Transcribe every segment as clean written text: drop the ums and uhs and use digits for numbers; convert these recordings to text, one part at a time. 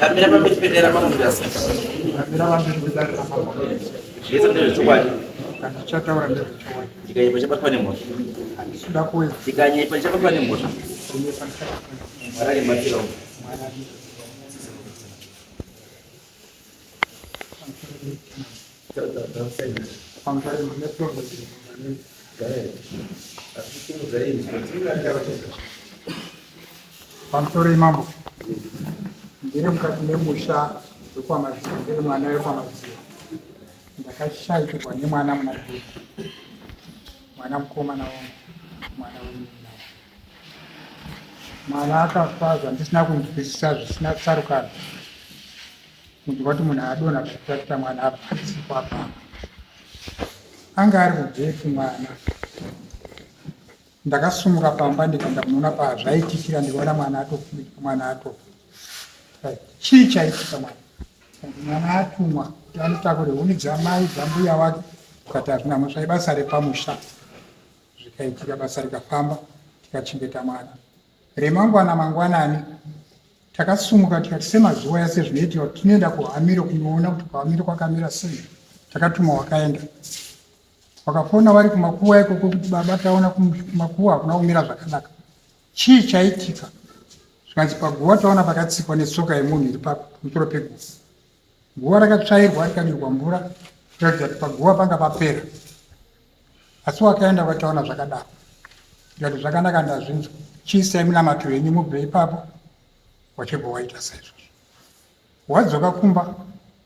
Ndamira pamberi pedare ramambo Mutasa. Ndamira pamberi pedare ramambo. Zvese ndezvechokwadi. Handichataura ndezvechokwadi. Ndikanyepa ndichabatwa nemhosva. Handisi kuda kuwedza. Ndikanyepa ndichabatwa nemhosva. Kunyepa ndichabatwa nemhosva. Mwari andibatsirawo. Mwari andibatsirawo. Pamusoro ndine problem. Pamusoro imambo. Ndiri mukati memusha wekwaMadziwa, ndiri mwana wekwaMadziwa. Ndakashaikirwa nemwana muna June. Mwana mukomana wangu, mwana wemunina wangu. Mwana akafa zvandisina kunzwisisa zvisina tsarukano. Kunzwa kuti munhu adonha patractor mwana abva atsikwa apa. Anga ari kugate mwana. Ndakasumuka pamba ndikaenda kunoona pazvaitikira ndikaona mwana atofa mwana atofa. Chii chaitika mwana? Mwana atumwa kuti anotakure huni dzamai dzambuya wake ukati hazvina mhosva ibasa repamusha. Zvikaitika basa rikafamba tikachengeta mwana. Remangwana mangwanani takasumuka tikati semazuva ese zvinoitika kuti tinoenda kuhamiro kunoona kuti kuhamiro kwakamira sei. Takatuma wakaenda wakafona vari kumakuwa ikoko kuti baba taona kumakuwa hakuna kumira zvakanaka. Chii chaitika? Zvikanzi paguva taona pakatsikwa netsoka yemunhu iri pamusoro peguva. Guva rakatsvairwa rikadirwa mvura kuratidza kuti paguva panga papera. Asi wakaenda ukataona zvakadaro. Ndikati zvakanaka ndazvinzwa. Chiisai minamato yenyu mubve ipapo wachibva waita saizvozvo. Wadzoka kumba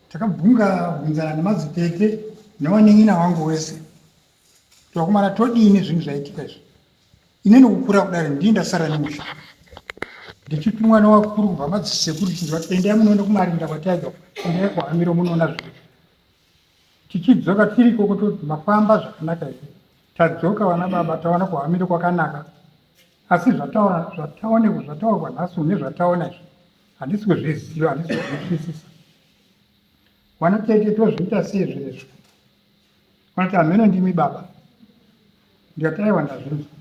takabvunga bvunzana nemadzitete newanin'ina wangu wese. Vakomana todini zvinhu zvaitika izvi? Ini nokukura kudari ndini ndasara nemusha. Ndichitumwa nevakuru kubva madzisekuru chinzwa kuti endai munoenda kumarinda kwataibva endai kuhamiro munoona zvinhu. Tichidzoka tiri ikoko toti mafamba zvakanaka here? Tadzoka vana baba taona kuhamiro kwakanaka. Asi zvataura zvataonekwa zvataurwa nhasi nezvataona izvi handisi kuzviziva handisi kuzvinzwisisa. Vana tete tozviita sei zviro izvi? Vanoti hameno ndimi baba. Ndikati aiwa ndazvinzwa.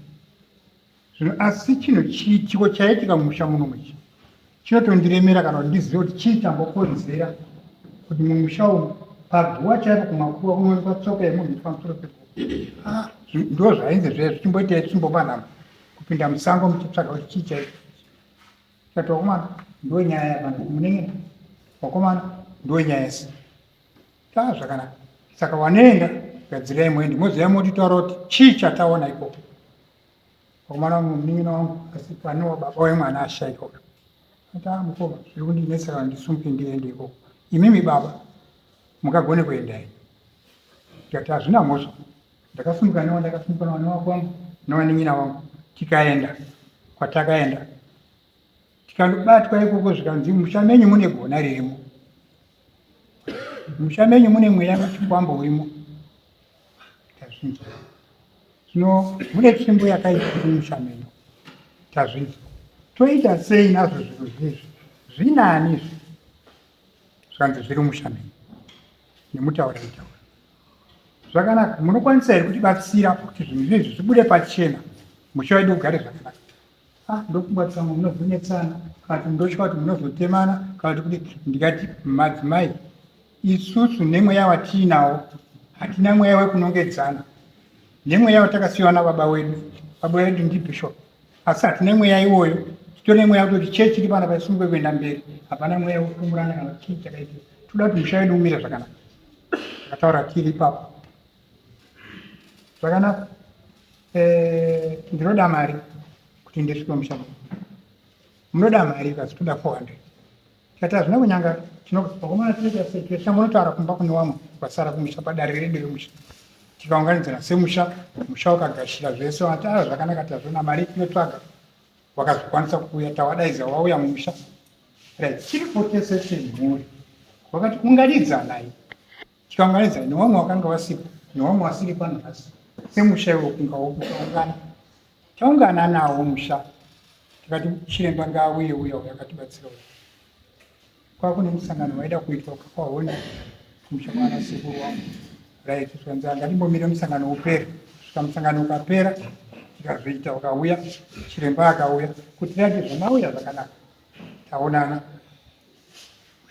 Zvino asi chinhu chiitiko chaitika mumusha muno ichi chinotondiremera kana kuti ndizive kuti chii chambokonzera kuti mumusha umu paguva chaipo kumakuva kunoonekwa tsoka yemunhu iri pamusoro peguva. Ah, ndo zvainzi zviya zvichimboitai tichimbopa nhamba kupinda musango muchitsvaga kuti chii chaitika. Tikati vakomana ndo nyaya yapano munenge vakomana ndo nyaya yese. Taa zvakanaka. Saka wanoenda gadzirai muende moziva motitaura kuti chii chataona ikoko. Vakomana vangu munin'ina wangu asi pane baba wemwana ashaika uyo. Ati ah mukoma zviri kundinetsa kana ndisumuke ndiende ikoko. Imimi baba mukagone kuenda henyu. Ndikati hazvina mhosva. Ndakasumuka newa ndakasumuka newa wako wangu newanin'ina wangu tikaenda kwatakaenda tikanobatwa ikoko zvikanzi musha menyu mune gona ririmo. Musha menyu mune mweya wechikwambo urimo. Tazvinzwa. Zvino mune tsvimbo yakaipa iri musha menyu. Tazvinzwa. Toita sei nazvo zviro zvinezvi? Zvinani izvi? Zvikanzi zviri musha menyu. Nemutaura itaura. Zvakanaka, munokwanisa here kutibatsira kuti zvinhu zvinezvi zvibude pachena musha wedu ugare zvakanaka? Ah, ndofunga kuti pamwe munozonetsana kana kuti ndotya kuti munozotemana kana kuti kuti ndikati madzimai isusu nemweya watiinawo hatina mweya wekunongedzana nemweya watakasiyiwa nababa wedu baba wedu ndibishop asi hatina mweya iwoyo titore mweya wekutoti chechi iri pana paisumuke kuenda mberi hapana mweya wekutumurana kana chii chakaitika toda kuti musha wedu umire zvakanaka takataura tiri ipapo zvakanaka Eh, ndinoda mari kuti ndisvike musha munoda mari kasi toda 400 tikati hazvina kunyanga vakomana tinoita sei tisambonotaura kumba kune wamwe vasara kumusha padare redu remusha tikaunganidzana semusha musha ukagashira zvese vati a zvakanaka tazvona mari tinotsvaga wakazokwanisa kuuya tawadaidza wauya mumusha right tiripo tese semhuri wakati unganidzanai Tikaunganidza newamwe wakanga wasipo newamwe wasiri pano nhasi semusha iwo kunga wokukaungana taungana nawo musha tikati chiremba ngaauye uya uya akatibatsira uya kwakune musangano waida kuitwa kwahonde kumusha kwana sekuru wangu right zvikanzi ngatimbomire musangano upere svika musangano ukapera tikazoita ukauya chiremba akauya kuti rati zvamauya zvakanaka taonana.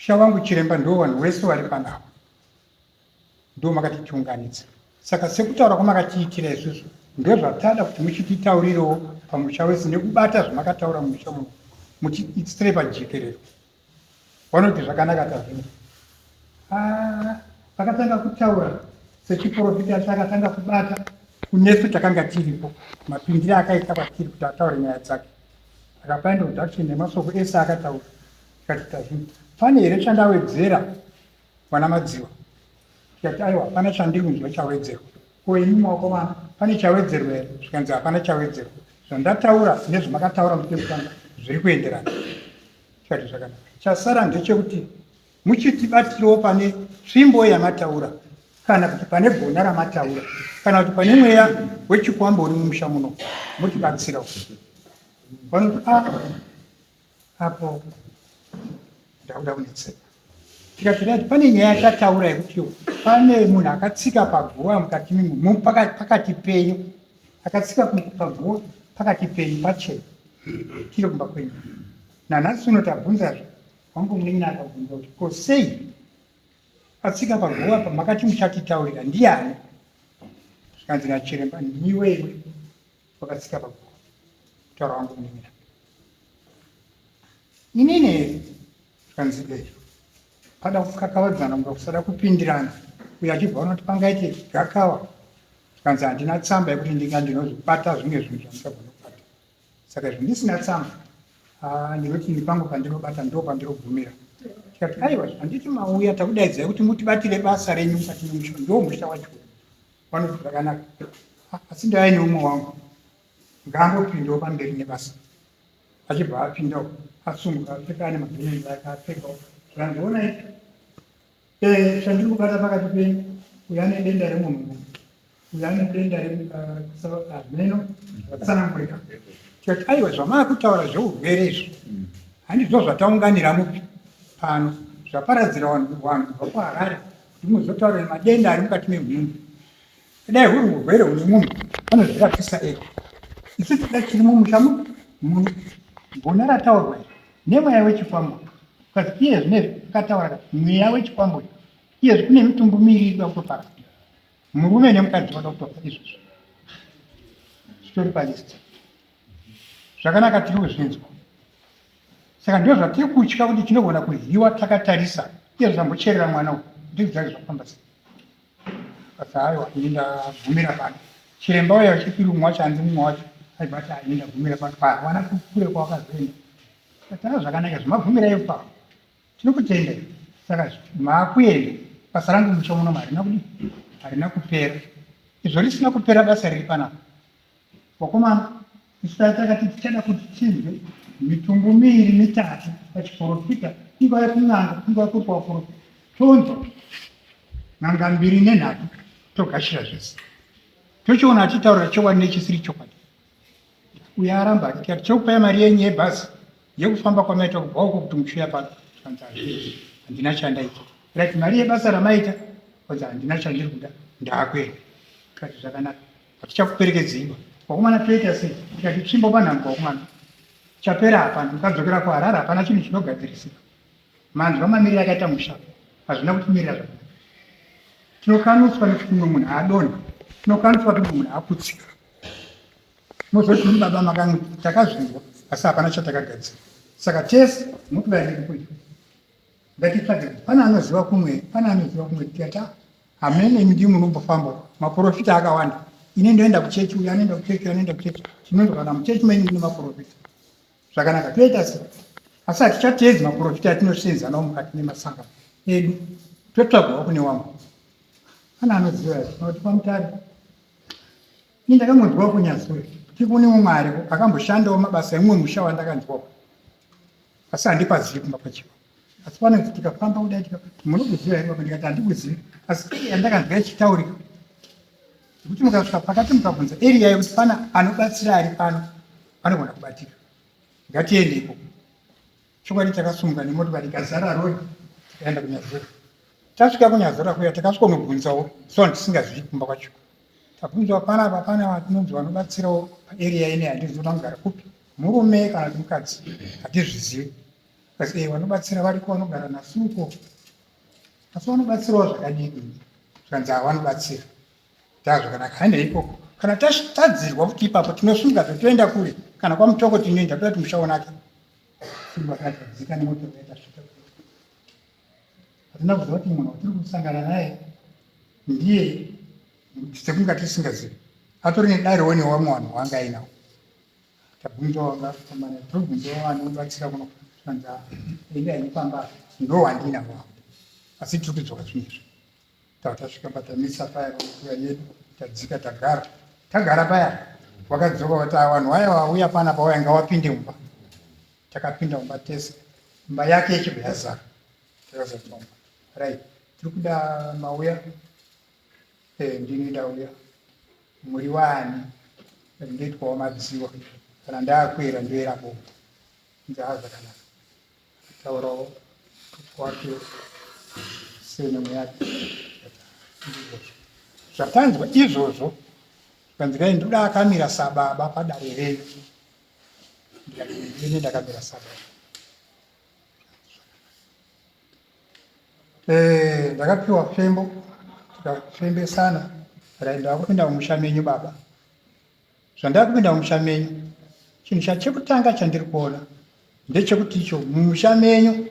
Musha wangu chiremba ndo vanhu wese vari panapa ndo makatitiunganidza saka sekutaura kwamakatiitira isusu ndozvatada kuti muchititaurirewo pamusha wese nekubata zvamakataura mumusha muno muchiitire pajekerero vanoti zvakanaka tazvinzwa ah, vakatanga kutaura sechiprofita chakatanga kubata kunesu takanga tiripo mapindire akaita kwatiri kuti ataure nyaya dzake akapa introduction nemasoko ese akataura tikati tazvinzwa pane here chandawedzera vana madziwa tikati aiwa hapana chandiri kunzwa chawedzerwa ko imi makomana pane chawedzerwa here zvikanzi hapana chawedzerwa zvandataura nezvamakataura mukekutanga zviri kuenderana tikati zvakanaka chasara ndechekuti muchitibatirawo pane tsvimbo yamataura kana kuti pane gona ramataura kana kuti pane mweya wechikwambo uri mumusha muno motibatsirawo vanoti a ah, apo ndakuda kunetseka tikati right pane nyaya yatataura yekuti pane munhu akatsika paguva mukati pakati penyu akatsika paguva pakati penyu pachena tiri kumba kwenyu nanhasi uno tabvunzazve wangu munin'ina akabvunza kuti ko sei atsika paguva apa makati muchatitaurira ndiyani zvikanzi nachiremba ndiwewe wakatsika paguva kutaura wangu munin'ina inini here zvikanzi e pada kukakavadzana muka kusada kupindirana uyo achibva unoti pangaite gakawa zvikanzi handina tsamba yekuti ndinga ndinozobata zvimwe zvinhu zvandisagona kubata saka izvo ndisina tsamba ah, ndinoti ini pangu pandinobata ndo pandirogumira tikati aiwa handiti mauya takudaidzai kuti mutibatire basa renyu mukati memusha ndo musha wacho vanoti zvakanaka ah, asi ndaive neumwe wangu ngaangopindawo pamberi nebasa achibva apindawo asumuka apfeka ane magemenzi ake apfekawo zvandiona eh, chandiri kubata pakati penyu uyo ane denda remunhu uyo ane denda remeno eh, tsanangurika tikati aiwa zvamaa kutaura zveurwere izvi handizvo zvataunganira mupi pano zvaparadzira vanhu kubva kuharare kuti muzotaura madenda ari mukati memhundu Dai huri urwere hune munhu anozvirapisa ega. Isu toda chiri mumusha muno. Gona rataurwa iri nemweya wechikwambo. Because iye zvinezvi akataura kati mweya wechikwambo iye kune mitumbu miiri iri kuda kutopara. Murume nemukadzi vada kutofa izvozvo. Zvitori palist. Zvakanaka tiri kuzvinzwa. Saka ndizvo zvatiri kutya kuti tinogona kuryiwa takatarisa iye zvambocherera mwana uyu. Ndizvo zvake zvakufamba sei. Akati aiwa ini ndagumira pano. Chiremba uya wechipiri umwe wacho hanzi mumwe wacho aibva ati ini ndagumira pano. Hawana kure kwawakazoenda. Akati aa zvakanaka zvamagumira ipapo. Tinokutenda. Saka maakuenda basa rangu mutsva muno harina kudii? Harina kupera. Izvo risina kupera basa riri panapa. Vakomana isu takati tichada kuti tinzwe mitumbu miiri mitatu pachiporofita ingava yekun'anga ingava kuri kuvaporofita tonzwa n'anga mbiri nenhatu togashira zvese tochiona achitaura chokwadi nechisiri chokwadi uyo aramba akati tichakupai mari yenyu yebhazi yekufamba kwamaita kubva uko kuti muchiuya pano zvikanzi hazviiti handina chandaita right mari yebasa ramaita kwanzi handina chandiri kuda ndaakuenda kati zvakanaka hatichakuperekedzeiba vakomana toita sei tikati tsvimbo panhambo vakomana chapera hapana mukadzokera kuharare hapana chinhu chinogadzirisika manzwa mamiriro akaita musha hazvina kutimirira zvakanaka tinokanutswa nekuti mumwe munhu adonha tinokanutswa kuti mumwe munhu aputsika mozoti imi baba makangu takazvinzwa asi hapana chatakagadzira saka tese mukuvairei kuita ngatitsvage pane anoziva kumwe pane anoziva kumwe tikati ah, hamene imi ndimi munombofamba maprofita akawanda ini ndoenda kuchechi uyo anoenda kuchechi uyo anoenda kuchechi tinonzwa kana muchechi menyu mune maprofita zvakanaka toita se asi hatichateedzi maprofita atinosenza nawo mukati memasangano edu totsvagawo kune wamwe pane anoziva nokuti pamutare ini ndakangonzwawo kunyazure kuti kune mumwe ariko akamboshandawo mabasa emumwe musha wandakanzwawo asi handipazivi kumba kwachiwa asi panonzi tikafamba kudai munokuziva here baba ndikati handikuzivi asi yandakanzwa ichitaurika zvekuti mukasvika pakati mukabvunza eriya yekuti pana anobatsira ari pano anogona kubatika ngatiende ikoko chokwadi takasumuka nemotokari ikazara rori tikaenda kunyazora tasvika kunyazora kuya takasvika unobvunzawo so tisingazivi kumba kwacho tabvunzawo panapa pana vatinonzi vanobatsirawo paeriya ine handizivi kuti vanogara kupi murume kana kuti mukadzi hatizvizivi. Kasi eh, vanobatsira variko vanogara nasuko asi vanobatsirawo zvakadini? Zvikanzi havanobatsira taa zvakanaka handei ikoko. Kana tadzirwa kuti ipapo tinosunga totoenda kure kana kwamutoko tinoenda toda kuti musha unake. Simba tadzika nemotoro yatasvika. Hatina kuziva kuti munhu watiri kusangana naye ndiye sekunga tisingazivi atori nedare one wamwe vanhu wanga ainawo. Tabvunzwa wanga afamba tobvunzwa vanobatsira kuno kwanza enda henyu pamba ndo wandinawo asi tiri kudzoka zvinhu izvi. Tava tasvika patamisa paya pamukura yedu tadzika tagara tagara paya wakadzoka vati ah, vanhu vaya vauya panapa waya ngawapinde mumba. Takapinda mumba tese imba yake yechibva yazara takazotomba right tiri kuda mauya eh, ndini ndauya muri waani ndoitwawo madziwa kana ndakwera ndoera bombo nzaa zvakanaka taurawo wake senemu yake zvatanzwa izvozvo zvikanzi kai ndoda akamira sababa padare renyu ndikati ndini ndakamira sababa eh, ndakapiwa fembo tikafembesana right ndakupinda mumusha menyu baba Zvandakupinda mumusha menyu, chinhu chekutanga chandiri kuona ndechekuti icho mumusha menyu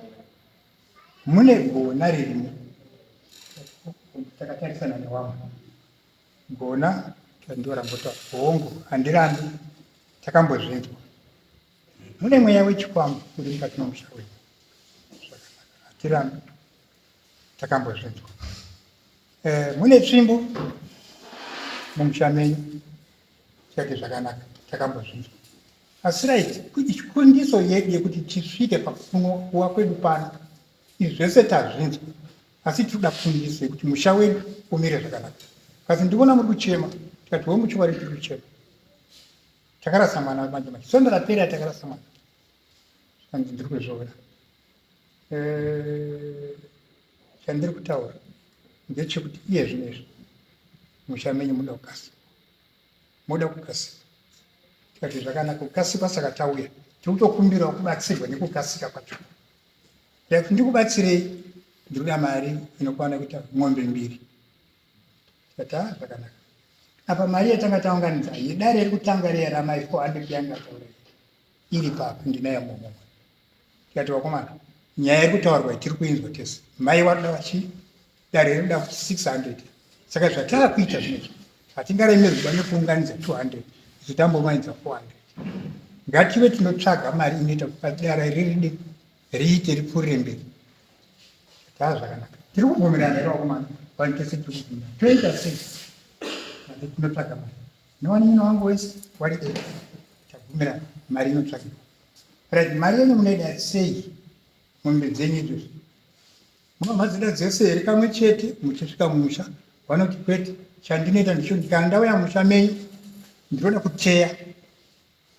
mune gona ririmo. Takatarisana newamwe gona ndorambota hongu, handirambi, takambozvinzwa. Mune mweya wechikwambo uri mukati memusha wenyu, zvakanaka, hatirambi, takambozvinzwa. Eh, mune tsvimbo mumusha menyu tikati zvakanaka takambozvinzwa asi right kundiso yedu yekuti tisvike pakuwa kwedu pano izvi zvese tazvinzwa asi tiri kuda kundiso yekuti musha wedu umire zvakanaka kasi ndikuona muri kuchema tikati hongu chokwadi tiri kuchema takarasa mwana manje manje sondo rapera takarasa mwana zvikanzi ndiri kuzviona eh, chandiri kutaura ndechekuti iye zvino izvi musha menyu muda kukasika moda kukasika tikati zvakanaka kukasika saka tauya tiri kutokumbirawo kubatsirwa nekukasika kwacho ndikati ndikubatsirei ndikuda mari inokwana kuita mombe mbiri tikati a ah, zvakanaka apa mari yatanga taunganidza yedare iri kutanga riya ramai 400 yanga taura iri papa ndinayo muhomwe tikati vakomana nyaya iri kutaurwa tiri kuinzwa tese mai varoda vachi dare rinoda kuti 600 saka zvataa kuita zvinezvi hatingaremerwi ba nekuunganidza 200 isu tambounganidza 400 ngative tinotsvaga mari inoita kuti dare riride riite ripfuurire mberi taa zvakanaka tiri kubvumirana here vakomana vanhu tese tiri kubvumirana toita sei tinotsvaga mari newanina wangu wese wari tabvumirana mari inotsvagirwa Right, mari yenyu munoida sei mombe dzenyu idzodzo? Munomadzida dzese here kamwe chete muchisvika mumusha? Vanoti kwete, chandinoita ndicho kana ndauya mumusha menyu ndinoda kuteya.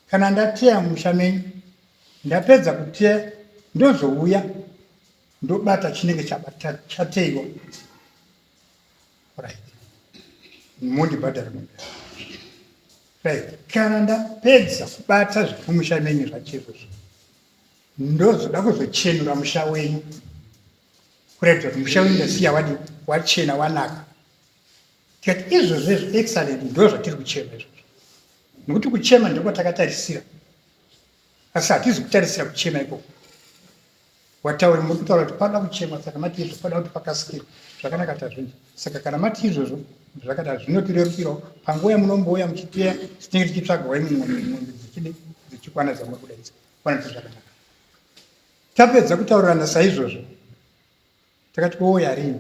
Kana ndateya mumusha menyu ndapedza kuteya ndozouya ndobata chinenge chabata chateiwa. Right. Mondibhadhara mombe. Right. Kana ndapedza kubata zvekumusha menyu zvacho izvozvo ndozoda kuzochenura musha wenyu kuratidza kuti musha wenyu ndasiya wadi wachena wanaka tikati izvozvo izvo excellent ndo zvatiri kuchema izvozvo nokuti kuchema ndiko takatarisira asi hatizi kutarisira kuchema ikoko Watauri muri kutaura kuti panoda kuchemwa saka mati izvo panoda kuti pakasikirwa zvakanaka tazvinzwa saka kana mati izvozvo zvakadaro zvinotirerukirawo panguva yamunombouya muchiteya tinenge tichitsvaga waimwe mombe mombe dzichide dzichikwana dzamuri kudaidza panoti zvakanaka tapedza kutaurirana saizvozvo takati wouya rini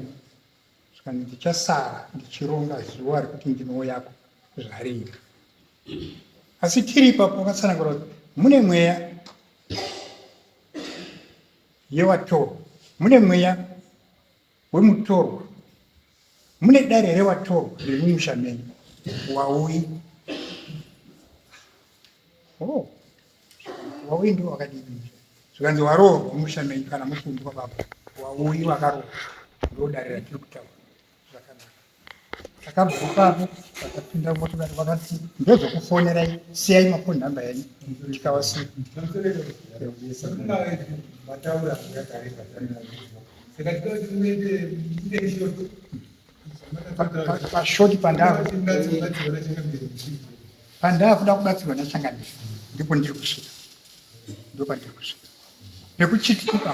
zvikanzi ndichasara ndichironga zuva rekuti ndinouyako zvarini asi tiri ipapo vakatsanangura kuti mune mweya yewatorwa mune mweya wemutorwa mune dare rewatorwa riri mumusha menyu wauyi oh. wauyi ndiwo wakadii zvikanzi waroorwa mumusha menyu kana mukumbi kwababa wauyi wakaroorwa ndo dare ratiri kutaura zvakanaka. Takabva ipapo vakapinda mumotokari vakati ndozvokufonerai siyai mafoni nhamba yenyu tikavasiya. Pashoti pandaakuda kubatsirwa nachangamire ndipo ndiri kusvika ndopandiri kusvika pekuchitipa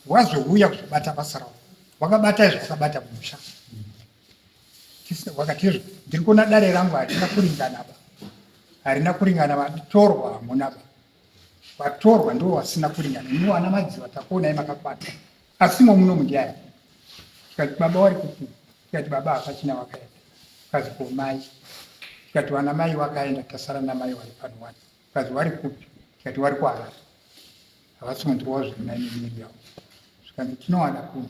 wazouya kuzobata basa ravo wakabata izvo wakabata musha wakatizvo ndiri kuona dare rangu harina kuringana ba harina kuringana vatorwa hamuna ba vatorwa ndivo vasina kuringana imi wana madziva takuonai makakwana asi mo muno mundiani tikati baba wari kupi tikati baba hapachina wakaenda kazi ko mai tikati wana mai wakaenda tasara namai wari pano wani kazi wari kupi tikati wari kuharare havasi kunzwawo zviri nani miviri yavo zvikanzi tinowana kuno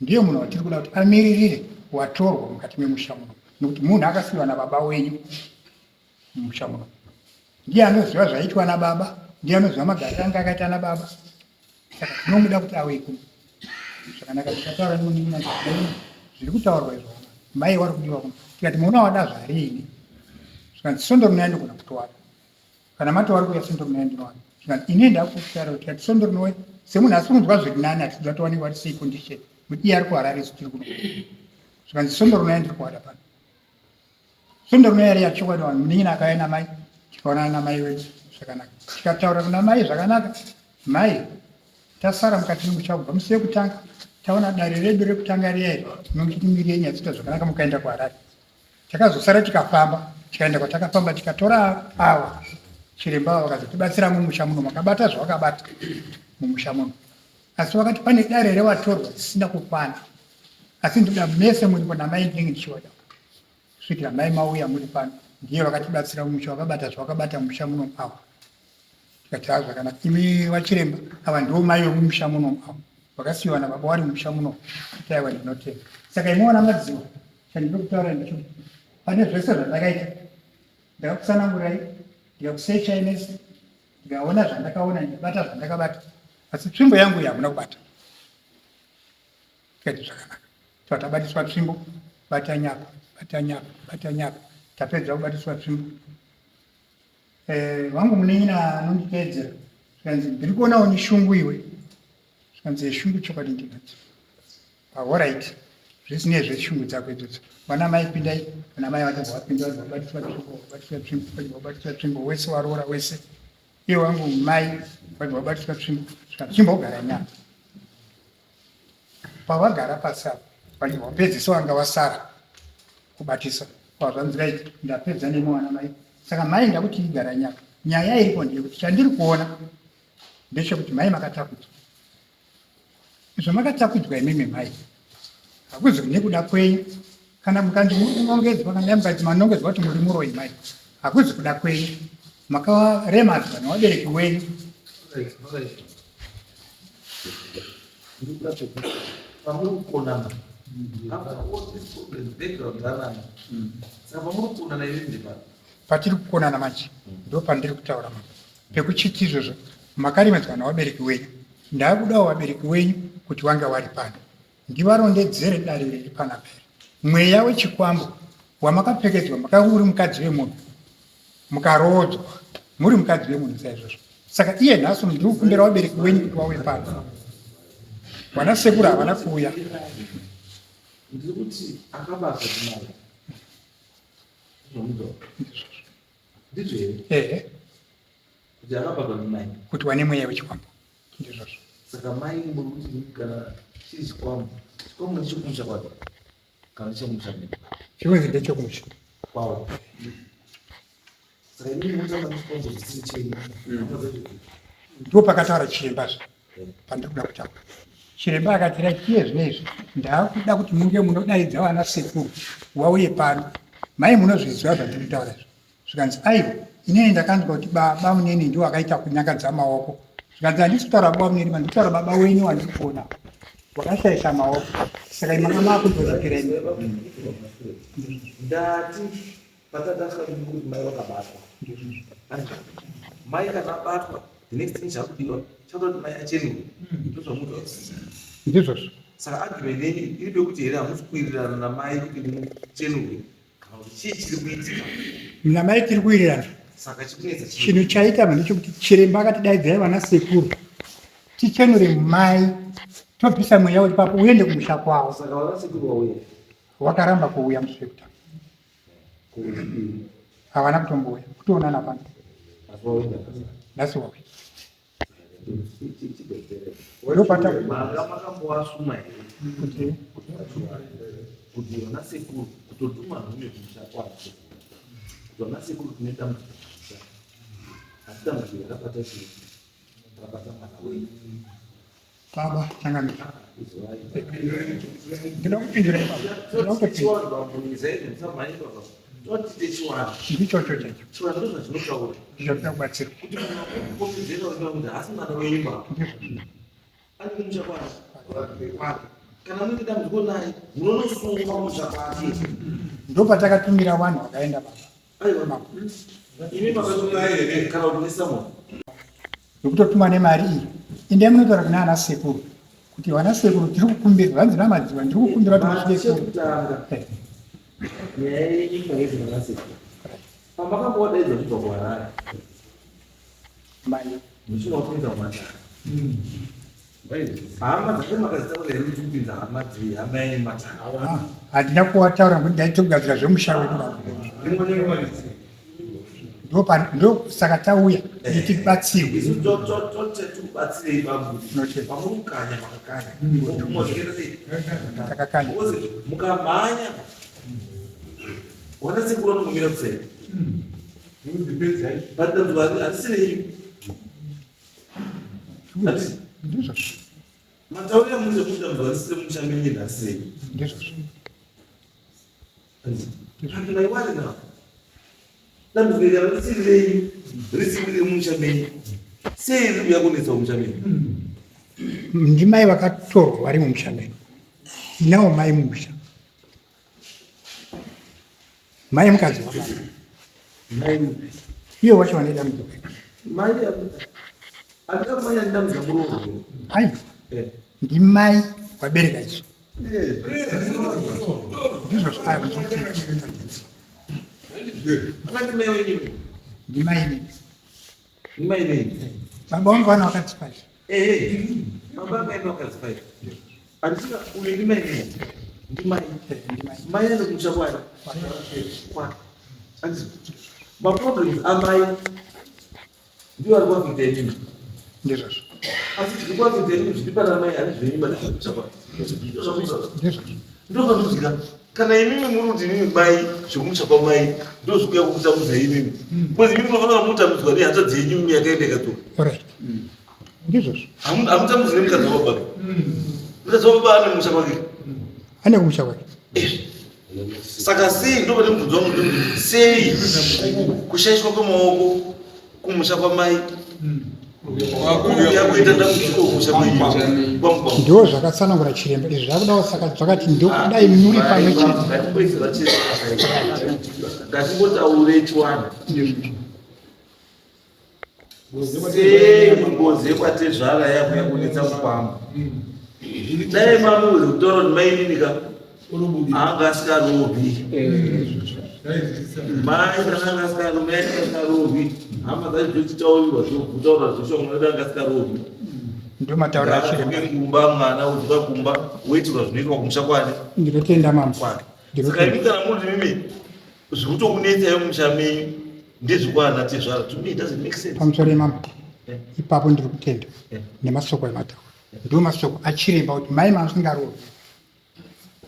ndiye munhu watiri kuda kuti amiririre watorwa mukati memusha muno nekuti munhu akasiyiwa nababa wenyu mumusha muno ndiye anoziva zvaitwa nababa ndiye anoziva magariro anga akaita nababa saka tinomuda kuti auye kuno zvakanaka tikataura nemunin'ina zviri kutaurwa izvo mai wari kudiwa kuno tikati muona wada zvariini zvikanzi sondo rinouya ndigona kutowada kana mati wari kuuya sondo rinouya ndinowana zvikanzi ini ndakukutaura kuti tikati sondo rinouya semunhu asi kunzwa zviri nani hatizwa towanikwa ari sei condition kuti iye ari kuharare isu tiri kuno zvikanzi sondo rinouya ndiri kuwada pano Svondo rinouya riya chokwadi vanhu munin'ina akauya namai tikaonana namai wedu zvakanaka tikataura kuna mai zvakanaka mai tasara mukati memusha kubva musi wekutanga taona dare redu rekutanga riya iri nokuti miviri yenyu yatsita zvakanaka mukaenda kuharare takazosara tikafamba tikaenda kwatakafamba tikatora awa chiremba ava vakazotibatsira mumusha muno makabata zvavakabata mumusha muno asi vakati pane dare revatorwa risina kukwana asi ndoda mese muripo namai ndinenge ndichiwada kusvikira mai mauya muri pano ndiye vakatibatsira mumusha vakabata zvavakabata mumusha muno ava tikati haa zvakanaka imi vachiremba ava ndivo mai vemumusha muno ava vakasiyiwa nababa wari mumusha muno kuti aiwa ndinotenda saka imi wana madziwa chandinoda kutaura ndicho pane zvese zvandakaita ndakakutsanangurai ndikakusechai mese ndikaona zvandakaona ndikabata zvandakabata asi tsvimbo yangu iyi hamuna kubata tikati zvakanaka so tabatiswa tsvimbo bata nyapa bata nyapa bata nyapa tapedza kubatiswa tsvimbo eh, wangu munin'ina anonditeedzera zvikanzi ndiri kuonawo nishungu iwe zvikanzi yeshungu chokwadi ndinadzo ahorit zvisinei zveshungu dzako idzodzo vana mai pindai vana mai vakabva vapinda vabva vabatiswa tsvimbo vabatiswa tsvimbo vabva vabatiswa tsvimbo wese waroora wese iye wangu mai vabva vabatiswa tsvimbo zvikanzi chimbogara nyama Pavagara pasi apa vanhu vapedzisa wanga wasara kubatisa kwazvanzi right ndapedza nemi wana mai saka mai ndakuti igara nyaka nyaya iripo ndeyekuti chandiri kuona ndechekuti mai makatakudzwa izvo makatakudzwa imimi mai hakuzi nekuda kwenyu kana mukanzi muri kunongedzwa kana mukanzi manongedzwa kuti muri muroyi mai hakuzi kuda kwenyu makaremadzwa nevabereki wenyu Pamuri kukonana after all this problem background anayo saka pamuri kukonana iri ndepari patiri kukonana manje ndo pandiri kutaura manje pekuchiti izvozvo makaremedzwa nevabereki wenyu ndakudawo vabereki wenyu kuti wanga wari pano ndivarondedzere dare riri panapa iri mweya wechikwambo wamakapfekedzwa makanga uri mukadzi wemunhu mukaroodzwa muri mukadzi wemunhu saizvozvo saka iye nhasi ndiri kukumbira vabereki wenyu kuti wauye pano vana sekuru havana kuuya ndiri kuti akabata ndimai ndizvo here ehe kuti akabatwa ndimai kuti wane mweya wechikwambo ndizvozvo saka mai muri kuti kana chiri chikwambo chikwambo ndechokumusha kwake kana chemusha chikunzi ndechokumusha kwawo saka inini mutamba chikwambo chisiri chenyu ndipo pakataura chirembazve pandiri kuda kutaura chiremba akati raikiye zvino izvi ndakuda kuti munge munodaidza vana sekuru wauye pano mai munozviziva zvandiri kutaura izvi zvikanzi aiwa inini ndakanzwa kuti baba munini ndiwo akaita kunyangadza maoko zvikanzi handisi kutaura baba munini mandiri kutaura baba wenyu wandiri kuona wakashaisha maoko saka imanga makunzozvipira imi ndati patatanga kuti mai vakabatwa mai kana abatwa the next thing chakudiwa chakuda kuti mai acheniwe ndozvamunotaura ndizvozvo. Saka argument yenyu iri pekuti here hamusi kuwirirana namai kuti muchenurwe kana kuti chii chiri kuitika? Namai tiri kuwirirana. Saka chikunetsa chii? Chinhu chaita ndechekuti chiremba akatidaidzai vana sekuru tichenure mai tobvisa mweya uri papo uende kumusha kwavo. Saka vana sekuru vauya? Wakaramba kuuya musi wekutanga. Havana kutombouya kutoonana pano. Nhasi wauya. Ndopata manga makambowasuma here kuti kuti vana sekuru kutotuma nhume kumusha kwake kuti vana sekuru tine dambudziko kumusha asi dambudziko rakabata chii rakabata mwana wenyu Baba changamira. Ndinoda kupindura ipapo. Ndinoda kutopindura. Ndichocho chaicho. Ndicho tinoda kubatsirwa. Kana muine dambudziko naye munonosungwa musha kwake. Ndopatakatumira vanhu vakaenda baba. Aiwa. Imi makatumira here kana kuti nesamunhu? Nokutotuma nemari iyi endai munotaura kuna ana sekuru kuti vana sekuru tiri kukumbira vanzi namadziwa ndiri kukumbira kuti musvike kutanga nyaya yenyu maizvi nana sekuru pamakambodaidza kubva kuharare mai muchinowapinza mumatare hama dzake makazitaura here kuti kupinza hama dzehama yenyu matare ah, handina kuwataura nekuti ndaitogadzira zvemusha wedu ndosaka tauya kuti tibatsirwe isu totikubatsirei bambo pamurikukanya makakanya takakanya mukamhanya wana sekuru anongomira kuseri but dambudziko harisirei ndizvo mataurira munhu kuti dambudziko harisire musha menyu harisirei ndizvo Vanhu vaiwari now. Dambudziko iri harisiri renyu, risiri remusha menyu. Sei riri kuuya kunetsa mumusha menyu? Ndimai vakatorwa vari mumusha medu. Tinawo mai mumusha. Mai mukadzi wababa. Mai iye wacho vane dambudziko. Mai andina kumanya ndambudziko muroorwa. Aiwa. Eh. Ndimai wabereka isu. Ndizvo zvayo. Akati mai wenyu. Ndimai inini. Ndimai inini. Baba wangu vana vakadzi five. Eh. Baba mai vakadzi five. Andisika uyu ndimai inini. Ndimai. Ndimai. Mai ane kumusha kwani? Kwani. Andisi. Maproblems amai ndiwo ari kuafekta inini. Ndizvozvo. Asi zviri kuafekta inini zviri pana mai ani zvenyu mane kumusha kwani. Ndizvozvo. Ndozvandozvika. Kana imimi muri kuti imimi mai zvekumusha kwamai ndozvikuya kukutambudza imimi. Because imimi munofanira mutambudzwa nehanzvadzi yenyu imimi yakaenda ikadzoka. Alright. Ndizvozvo. Hamutambudzwi nemukadzi wababa. Mukadzi wababa ane musha kwake. Ane kumusha kwake. Saka sei ndopane mubvunzo wangu ndekuti sei kushaishwa kwemaoko kumusha kwamai kuuya kuita dambudziko kumusha kwenyu kwamukwambo. Ndo zvakatsanangura chiremba izvi zvakudawo saka zvakati ndokudai muri pamwe chete. Ngatimboisira chiremba. Ngatimbotaure chiwana. Sei ngozi yekwatezvara yakuya kunetsa mukwambo. Dai mamuudza kutaura kuti mainini ka anga asikarovi. Mai kana anga asikarovi, mai anga asikarovi. Hama dzacho dzochitaurirwa dzokutaura zvesho mwana anga asikarovi. Ndomataurira achiremba. Ngaadzoke kumba mwana udzoka kumba woitirwa zvinoitwa kumusha kwake. Ndinotenda mambo. Kwake. Saka imi kana muri mimi zvikutokunetsai mumusha menyu ndezvekwana tezvara to me it doesn't make sense. Pamusoro yemambo ipapo ndiri kutenda nemasoko emataura ndo masoko achiremba kuti mai masingarovi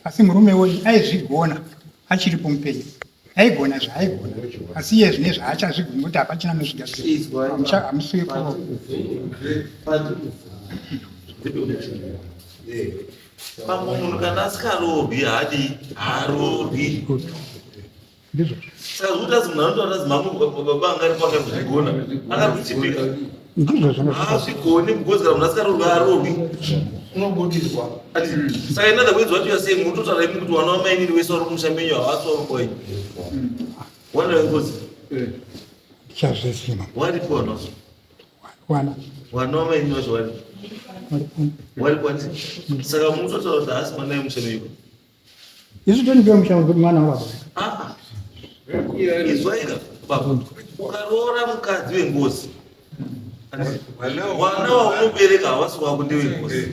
asi murume wenyu aizvigona achiripo mupenyu aigona zvaaigona asi iye zvine zvaachazvigoni nekuti hapachina anozvigadzira hamusiwe kurova Pamwe munhu kana asikaroorwi haadii haaroorwi. Ndizvo. Saka zvekuti azi munhu anotaura azi mambo baba anga aripo akari kuzvigona akari kuchipika. Ndizvo zvino. Haazvigoni because kana munhu asikaroorwi haaroorwi. Unobudirwa. Ati saka in other words what you are saying munototaura imi kuti wana wamainini wese wari kumusha menyu havasi wari kwenyu. Wana wengozi. Ndichazviziva. Waripo wana. Wana. Wana wamainini wacho waripo. Wari saka munototaura kuti haasi mwana wemusha meiko? Isu tonipiwa musha mwana wababa. Ah. Izwaika baba. Ukaroora mukadzi wengozi. Wana waunobereka hawasi wako ndewengozi.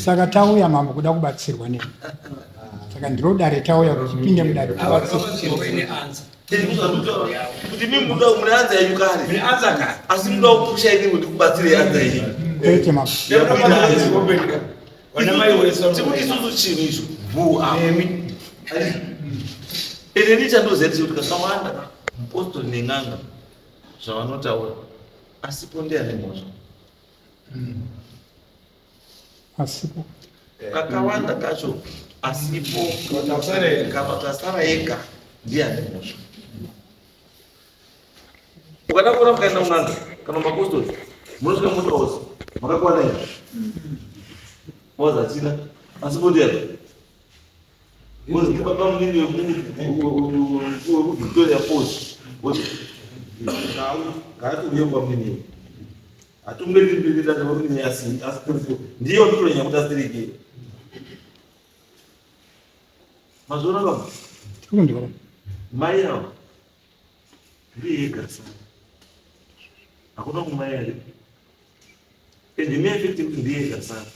Saka tauya mambo kuda kubatsirwa nemi. Saka ndiro dare tauya kuti tipinde mudare tibatsirwe. Kuti mimi muda mune anza yenyu kare. Asi muda kupusha ini kuti kubatsire anza yenyu. Kwete mambo. Tikuti isusu chinhu icho bhuu apa. Ende ndichandoziva kuti kakawanda postori nen'anga zvavanotaura asipo ndiani mhosva. Asipo. Kakawanda kacho asipo kana tasara ega ndiye ane mhosva. Ukada kuona mukaenda kun'anga kana mapostori munosvika motaura makakwana here? Wazi hatina asipo ndiani? Wazi baba munini wekuVictoria Falls. Ngaatiuye kwamunini. Hatunge asi ndiye watotonya kuti asirike. Mazviona baba? Tiri Mai ava ndiye ega sana. Hakuna kumai ari. Ende me effect yekuti ndiye ega sana.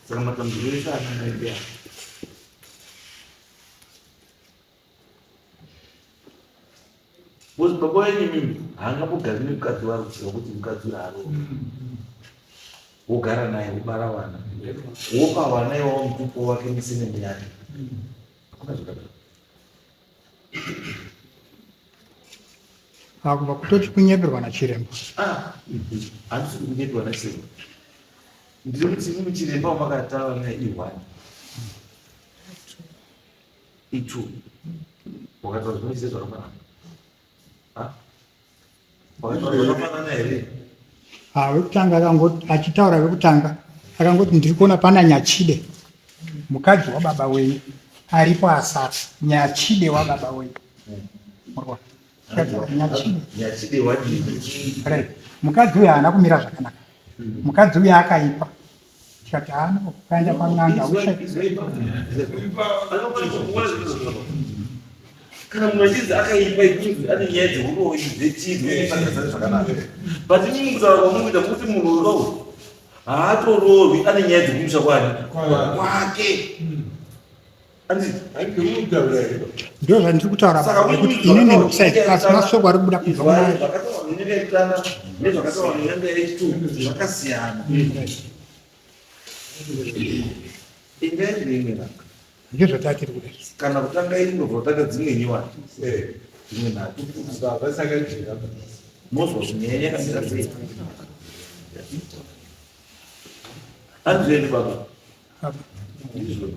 Saka matambudziko ese ana mai ndiye. Because baba wenyu mimi haangambogari nemukadzi wari kuziva kuti mukadzi uyu haaro. Wogara naye wobara vana. Wopa vana iwawo mutupo wake misenene yake. Hakuna zvakadaro. Kubva kutoti kunyeperwa nachiremba. Ah, handisi kunyeperwa nachiremba. Ndiri kuti imimi chiremba wamakataura naye i1. I2. Wakataura zvimwe chete zvakafanana. Ah? Wakataura zvakafanana here? Ah, wekutanga akangoti achitaura wekutanga akangoti ndiri kuona pana Nyachide mukadzi wababa wenyu aripo asara Nyachide wababa wenyu. Murikuona? Nyachide. Nyachide wadii? Right. Mukadzi uyu haana kumira zvakanaka. Mukadzi uyu akaipa. Tikati haana ukaenda pan'anga ushe. Kana munhu achinzi akaipa ikunzi ane nyaya dzeuroyi dzechii dzinosanganisana zvakanaka. But imimi kutaura kwamunoita kuti munhu uroyi haatoroorwi ane nyaya dzekumusha kwani kwake. Ndizvo zvandiri kutaura Saka baba kuti inini ndikusaidi asi mashoko ari kubuda kubva kuna zvakataurwa nenyanga yekutanga nezvakataurwa nenyanga yechitu zvakasiyana. Endai kune imwe n'anga. Ndizvo zvatatiri kuda. Kana kutanga imwe kutanga dzimwe nyowani. Dzimwe nhatu. Mozwa kuti nyaya yakamira sei. Andizvo baba. Ndizvo.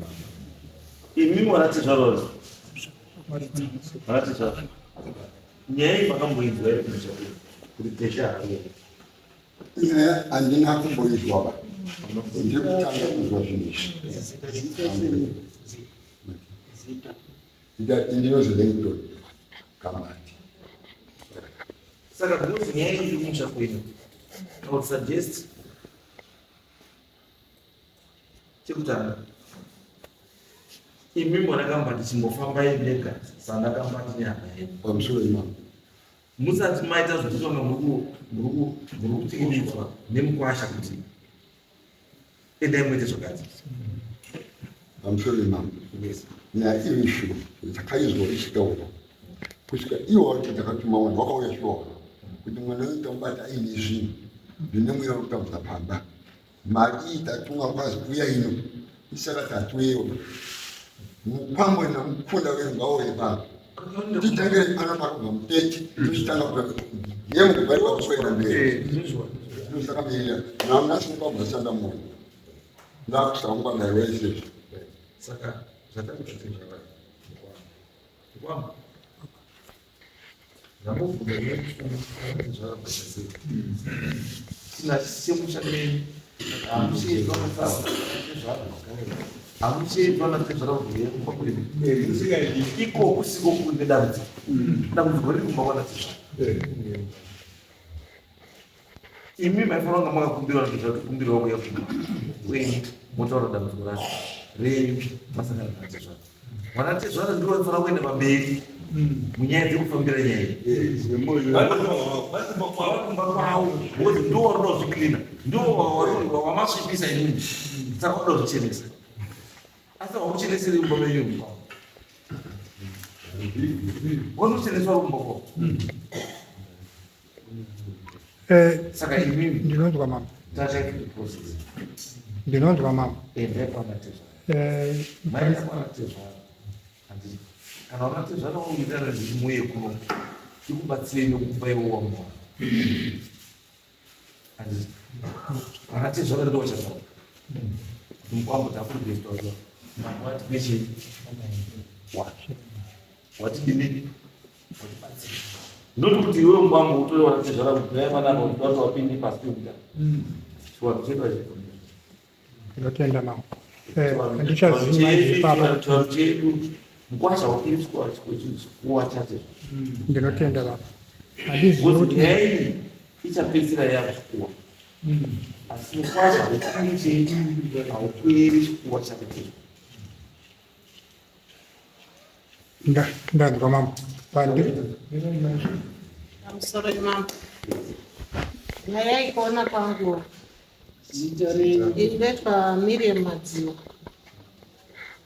Imi mwanatezvara vanatezvara. Nyaya iyi makamboinzwa here kumusha kwenyu kuti tesha haruwa? Nyaya handina kumboizwa ba. Ndiri kutanga kunzwa zvinhu izvi. Ndati ndinozi Langton Kamati. Saka because nyaya iyi iri kumusha kwenyu, I would suggest chekutanga imi mwana chimbofambai mega sana kambati nehama yenyu. Pamusoro imamo. Musati maita zvekutonga muri kutikiridzwa nemukwasha kuti endai muite zvakati. Pamusoro imamo. Yes. Nyaya iri shuwa takaizwa ichitaurwa kusvika iwo wacho takatuma vanhu vakauya shuwa kuti mwana uyu tamubata aine zvinhu zvine mweya wekutambudza pamba. Mari iyi tatumwa kwazi uya ino isaka tatuyewo mukwambo namukunda wedu ngauye pano titangire pano pakabva muteti tochitanga yemukubva ipapo kuenda mberi ndosakamirira namnasi mukwambo asanda moyo ndakusangwa naye wese. Saka zvatakuti zvakadai. Ikoku siko kune dambudziko. Dambudziko riri kumba kwanatezvara. Imi maifanira kunge makakumbirwa nezvatokumbirwa kuya kumba wenyu, motaura dambudziko racho renyu masangana natezvara. Mwana tezvara ndiwo vaifanira kuenda pamberi munyaya dzekufambira nyaya iyi. Kumba kwavo because ndiwo waroda kuzviklina, ndiwo wamasvipisa imimi, saka vanoda kuzvichenesa. Asi hakucheneseri mumba menyu, wanocheneswa kumba kwavo. Saka imimi Ndinonzwa mama. Tatai process. Ndinonzwa mama. Endai kwanatezvara. Maenda kwanatezvara, handiti? Kana vanatezvara vakuitana ndiri kuno, ikubatsirei nekukupa iwo wamuwana, handiti? Vanatezvara ndo vachataura kuti mukwambo takurweswa, mambo ati pechi watidini, watibatsira. Ndoti kuti iwe mukwambo utore vanatezvara kuti dai manaka kuti vati wapinde pasi pekuda chiwanhu chedu hachigoni. Ndinotenda mama. Handichazivi manje ipapa. Chivanhu chedu, mukwasha haukwiri chikuwa chacho. Ndinotenda baba, handizivi because kuti nyaya iyi ichapedzisira yakuchikuwa, asi mukwasha haukwiri chii? Haukwiri chikuwa chake. Ndanzwa mama. Pandi Pamusoro imambo, nyaya ikuona kwangu, ndinoitwa Miriam Madziwa.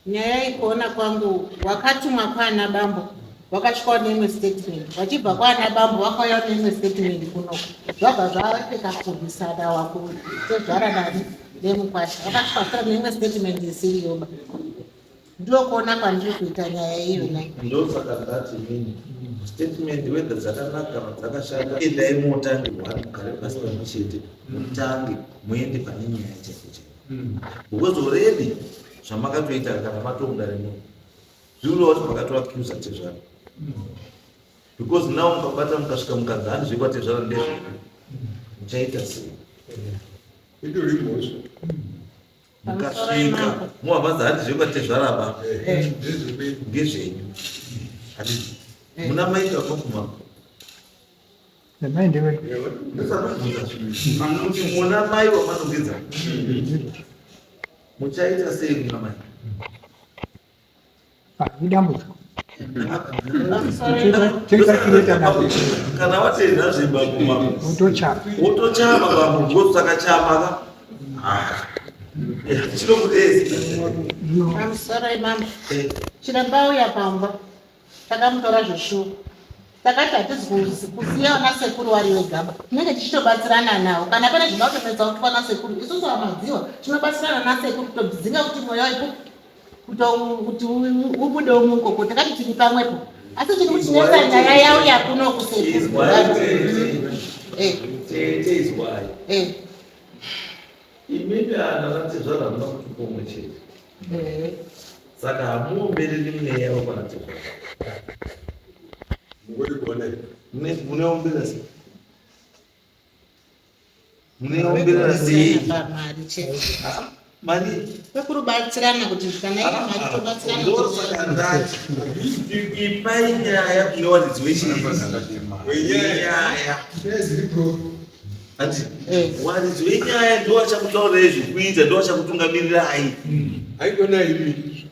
Nyaya ikuona kwangu, wakatumwa kwana bambo wakasvikawo neimwe statement, wachibva kwana bambo wakauya neimwe statement kunoko, zvabva zvaiteka kurwisana wakutezvara nani nemukwasha wakasvika futa neimwe statement isiriyoba. Ndokuona kwandiri kuita nyaya iyona. Ndosaka ndati inini statement, whether dzakanaka kana dzakashata, endai mutange one, mugare pasi pamwe chete, mutange muende pane nyaya chaipo chaipo, because already zvamakatoita kana matomudare muno zvinoreva kuti makatoaccusa tezvara, because now mukabata mukasvika mukanzi handi zvekwatezvara ndezvedu, muchaita sei? Itori mhosva. Mukasvika muhama handi zvekwatezvara ba Ndezvekwedu. Ngezvenyu, handiti? Muna maita kwakuma. Mai ndewedu. Kuti muna mai wamanongedza, muchaita sei kuna mai? Idambudziko. Pamusoro imambo. Chekachireta nako. Kana watenda zvebambo mako, Utochapa. wotochama bambo, ngosaka chama ka chinokudezi. Pamusoro imambo, chiremba uya pamba takamutora zveshuwa, takati hatizi kusiya vana sekuru vari vegaba, tinenge tichitobatsirana navo. Kana pane zvinoda kutonetsa kuti vana sekuru, isusu vamadziwa tinobatsirana nasekuru kutodzinga kuti mweya wepo kuti ubudewo mukoko. Takati tiri pamwepo, asi chiri kutinetsa nyaya yauya kuno kusekuru. Izwai tete. Tete, izwai. Imimi ana natezvara hamuna kutupa umwe chete, saka hamuombereri mweya wekwanatezvara. Mungodi kuona. Muneombera sei? Muneombera sei? Pamari chete. Mari. Kwekurubatsirana kuti kana iri mari tobatsirana. Ndosaka ndati ipai nyaya kune waridzi wenyaya. Ati waridzi wenyaya ndo vachakutaurirai zvekuita, ndo vachakutungamirirai. Haikona imi.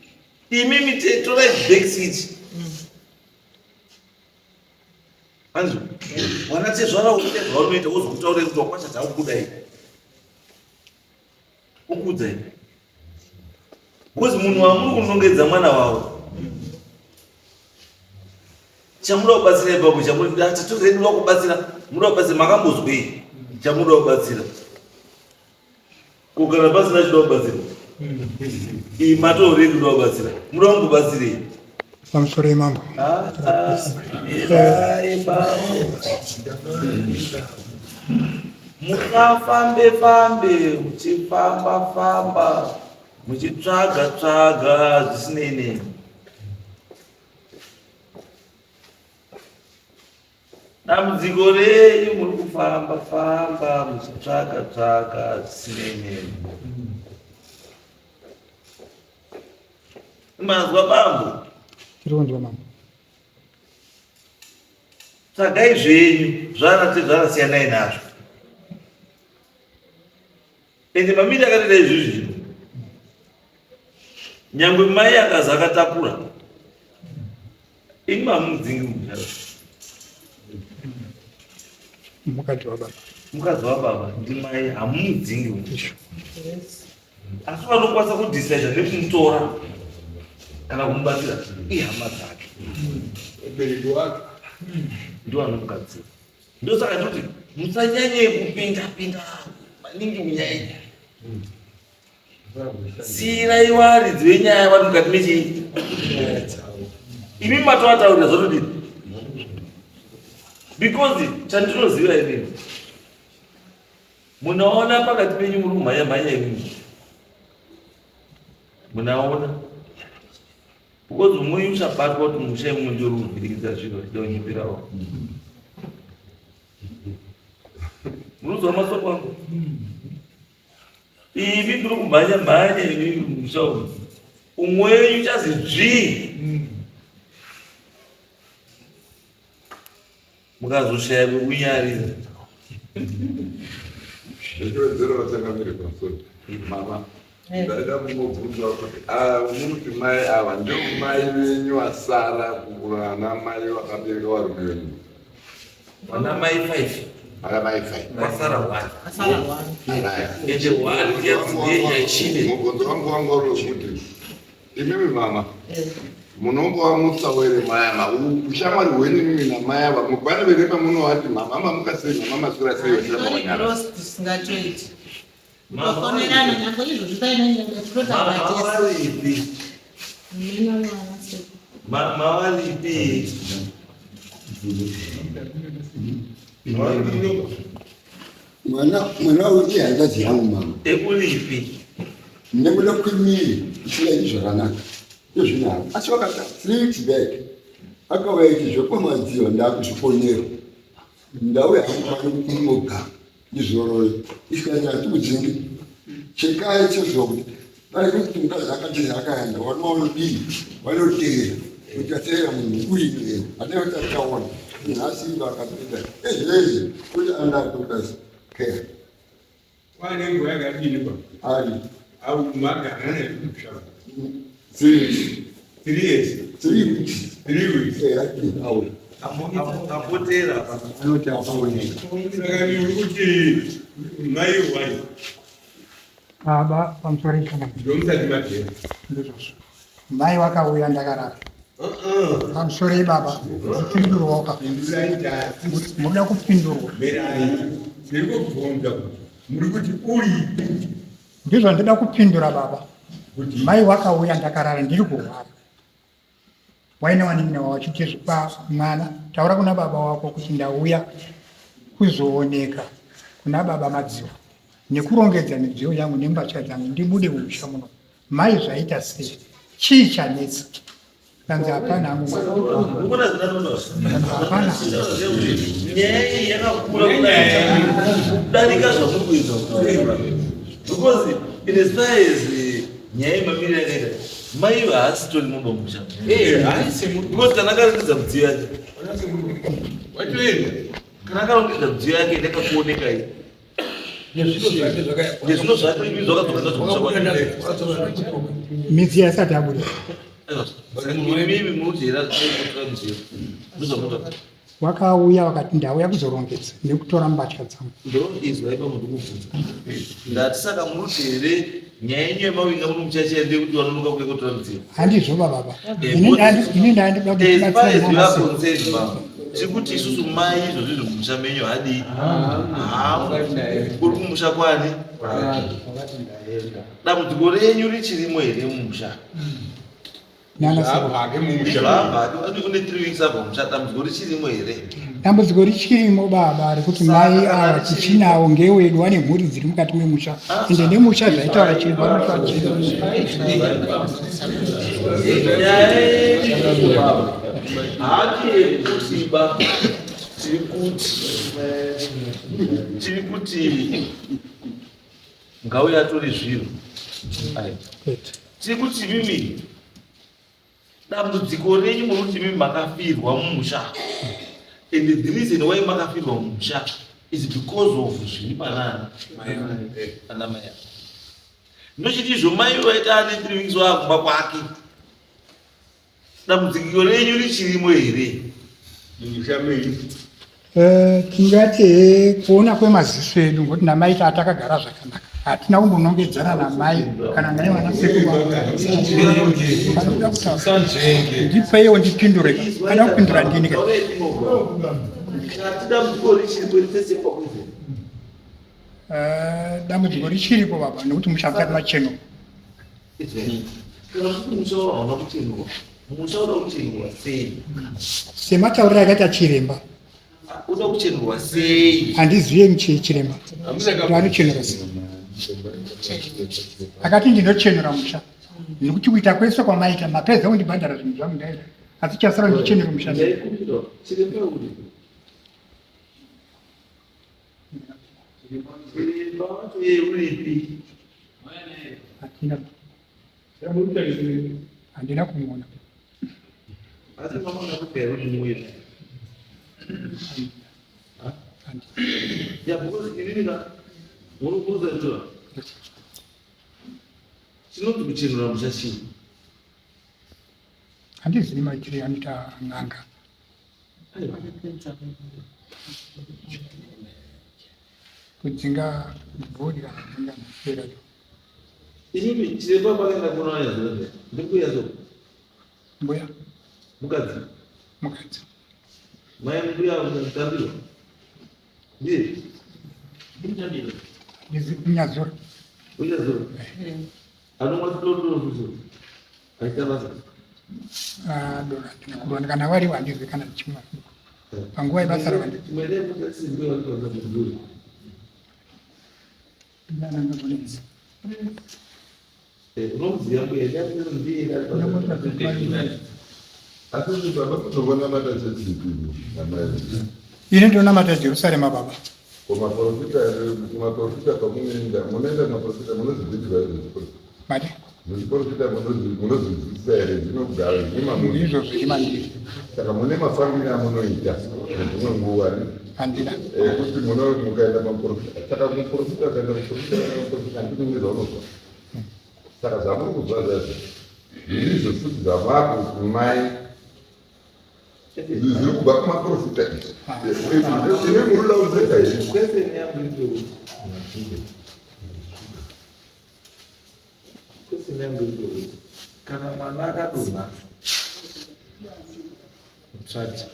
Imimi torai back seat. Anzwa wana tezvara uite zvaunoita, wozokutaurira kuti wakwasha dzakukudai, ukuudzai, because munhu wamuri kunongedza mwana wavo, chamuda kubatsira ipapo, chamuda kubatsira, muda kubatsira, makambozwei chamuda kubatsira? Ko kana pasina chida kubatsira, iyi matoredi kuda kubatsira, muda kumbobatsirei? Pamusoro imambo. Mirai bambo, musafambe fambe muchifamba famba muchitsvaga tsvaga zvisinei nemi. Dambudziko renyu, muri kufamba famba muchitsvaga tsvaga zvisinei nemi. Mazwa bambo? Tiri kunzwa mama. Tsvagai zvenyu zvana tezvara, siyanai nazvo. Ende mamiri akatoita izvizvi zvino. Nyangwe mai akazi akatakura. Imi hamudzingi mudhara. Mukadzi wababa. Mukadzi wababa ndimai hamudzingi mudhara. Asi vanokwanisa kudecide nekumutora kana kumubatsira ihama dzake. Vabereki wake. Ndiwo anomugadzira. Ndosaka ndoti musanyanye kupinda pinda maningi munyaya. Siirai varidzi venyaya vari mukati mechii. Imi matovataurira zvatodini? Because chandinoziva inini munaona pakati penyu muri kumhanya mhanya imimi munaona because umwe uchabatwa kuti musha imwe ndiyo uri kuvhiringidza zvinhu vachida kunyeperawo munonzwa masoko angu imi muri kumhanya mhanya imi musha umu umwe wenyu uchazi dzvii mukazoshaya kwekunyarira Ndikuwedzera vatangamiri pamusoro. Mama, ndaida kungobvunza kuti ah, munoti mai ava ndio mai venyu vasara vana mai vakabereka varume venyu. Vana mai 5. Vana mai 5. Vasara 1. Vasara 1. Ende 1 ngeyachine. Mubvunzo wangu wanga uri wekuti Imimi mama munombovamutsawo here mai ava ushamwari hwenyu imimi namai ava mupane vere pamunovati mama mamuka sei mama maswera sei vachiramba vanyara tisingatoiti kutofonerana nyangwe izvozvi paine nyanga tinotaura tese mavaripi mwana mwana uyu ihanzvadzi yangu mama ekulipi nekuda kwemiri isingaiti zvakanaka ndozvinaro asi vakata 3 weeks back akauya iti zvekwamadziva ndakuzvifonera ndauya hangu pano kuti ndingogara ndizorore isikati hatikudzingi chekai cheziva kuti dai kuti mukadzi akati akaenda wanoonodii vanoteera kuti ateera munhu uine hataiva tataona nhasi vakatoita ezvezvi kuti andatoda care Kwane nguva yakadini kwa? Ari. Au magara naye kumusha. 3 3 years. 3 weeks. 3 weeks. Eh, ati au. Apotera. Anoti apaoneka. Saka ni kuti mai wai. Baba pamusoro ichana. Ndomusati madhera. Ndizvozvo. Mai wakauya ndakarara. Pamusoro ibaba kupindurwa wakapindura. Munoda kupindurwa. Ndiri kubvunza kuti muri kuti uripi? Ndizvo ndinoda kupindura baba. Mai wakauya ndakarara ndiri kurwara. Waine wanin'ina wavo vachiti kwa mwana taura kuna baba wako kuti ndauya kuzooneka kuna baba Madziwa nekurongedza midziyo yangu nembatya dzangu ndibude mumusha muno. Mai zvaita sei? Chii chanetsa? Kanzi hapana hangu mwana. Hapana. Nyaya iyi yakakura kudarika zvamuri kuedza kutaura. Because in as far as nyaya yemamiriro yakaita mai haasitori mumba musha. Eh, haisi Because kana akarongedza midziyo yake. Watoenda. Kana akarongedza midziyo yake ndakakuoneka iyi. Nezvino zvake izvi zvakadzoka nazvo kumusha kwake. Midziyo yasati yabuda. Imimi munoti here kutora midziyo. Ndozvamunotaura. Wakauya wakati ndauya kuzorongedza nekutora mbatya dzangu. Ndoizwa ipa muri kubvunza. Ndati saka munoti here nyaya yenyu yemawinga muri muchacha ndeyekuti vanonoka kuuya kutora midziyo. Handizvo baba. Ini ndandida kuti As far as tibatsirane we are nana concerned, baba, tiri kuti isusu mai izvozvi zviri mumusha menyu hadii hamu uri kumusha kwani dambudziko renyu richirimo here mumusha nana sekuru. Zvabva mumusha. Zvabva ati kune 3 weeks abva mumusha dambudziko richirimo here Dambudziko richirimo baba rekuti mai ava tichinawo ngewedu vane mhuri dziri mukati memusha ende nemusha zvaitaura chiremba Nyaya yedu baba hati yekuti ba tiri kuti tiri kuti ngauye atore zviro tiri kuti mimi Dambudziko renyu muri kuti imi makafirwa mumusha and the reason why makafirwa mumusha Is because of zviri panani ana mai ava. Ndochiti izvo mai vaita ane 3 weeks waakumba kwake. Dambudziko renyu richirimo here? Eh, tingati eh, kuona kwemaziso edu ngokuti namai taa takagara zvakanaka hatina kumbonongedzana namai kana naye vana sekuru ndipeiwo ndipindure kana kupindura ndini ka eh, dambudziko richiripo baba nekuti musha macheno Kana kuti musha wavo hauna kuchenurwa, musha uda kuchenurwa sei? Sematauriro akaita chiremba. Uda kuchenurwa sei? Handizive chiremba. Kuti anochenura sei? Akati ndinochenura musha. Nekuti kuita kwese kwamaita mapedza kundibhadhara zvinhu zvangu ndaizvo. Asi chasara ndichenure musha. Ndaikumbira chiremba kuti Chiremba wacho iye uripi? Hatina. Handina kumuona. Asi mama ngakupa kuti muuye. Ya because inini ka munokuruza ndiwa. Chinonzi kuchenura musha chii? Handizivi maitire anoita n'anga. Kudzinga bvuri kana kudzinga mapera. Inini chiremba pakaenda kuona yazora ndikuya zo. Mbuya. Mukadzi. Mukadzi. Mai mbuya mutambirwa. Ndiye. Mutambirwa. Ndizi kunyazura. Kunyazura. Anomwa doro doro. Aita basa. Ah, doro handina kurona kana variwo handizivi kana ndichimwa. Panguva yebasa ravandi. Chimwere mukadzi mbuya vanotaura mudhuri. Ndana Unomuziva mbuya ndiye Asi kuti baba munovanamata chechipi namai? Ini ndinonamata Jerusarema baba. Kumaprofita, kumaprofita kwamunoenda, munoenda kumaprofita munozvidzidzira here zviprofita? Mati? Zviprofita munozvidzidzisa here zvinogara zvine mamuri? Ndizvo zviri mandiri. Saka mune mafambiro amunoita nedzimwe nguva ne? Handina. Ekuti muno mukaenda pamuprofita, saka muprofita akaenda muprofita akaenda muprofita handiti zvaunozwa. Saka zvamuri kuzwa zvazvo ndizvo futi zvavakumai zviri kubva kumaprofita izvi. Imi muri kuda kudzeka here? Question yangu ndeyekuti question yangu ndeyekuti kana mwana akadonha mutsvati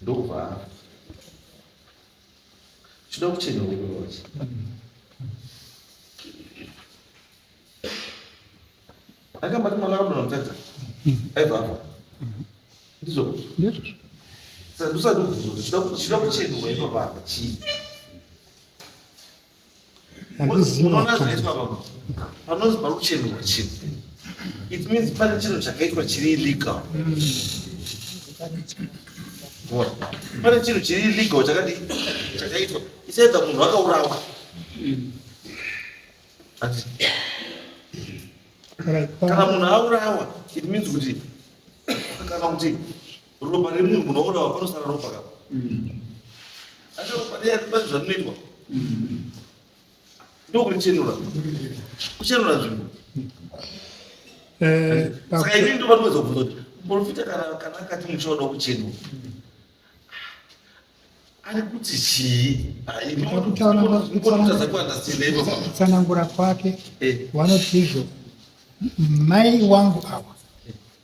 ndobva afa chinoda kuchenurwa wachi akambati mwana akadonha mutsvati aibva afa ndizvo Ndizvo. Saka ndosati kubvunza kuti chinoda kuchenurwa ipapa apa chii? Handizivi. Unoona zvinoitwa papa panonzi pari kuchenurwa chinhu, it means pane chinhu chakaitwa chiri illegal. Ona, pane chinhu chiri illegal chakadi chakaitwa. It's either munhu akaurawa. Ati, Right. Kana munhu aurawa, it means kuti kana kuti ropa remunhu munhu aurawa panosara ropa kapa. Asi ropa riya pane zvarinoitwa. Ndokurichenura. Kuchenura nzvimbo. Saka inini ndopanoedza kubvunza kuti muprofita kana akati musha unoda kuchenura ari kuti chii? Kutadza kuunderstand ipapo. Kutsanangura kwake vanoti izvo mai wangu ava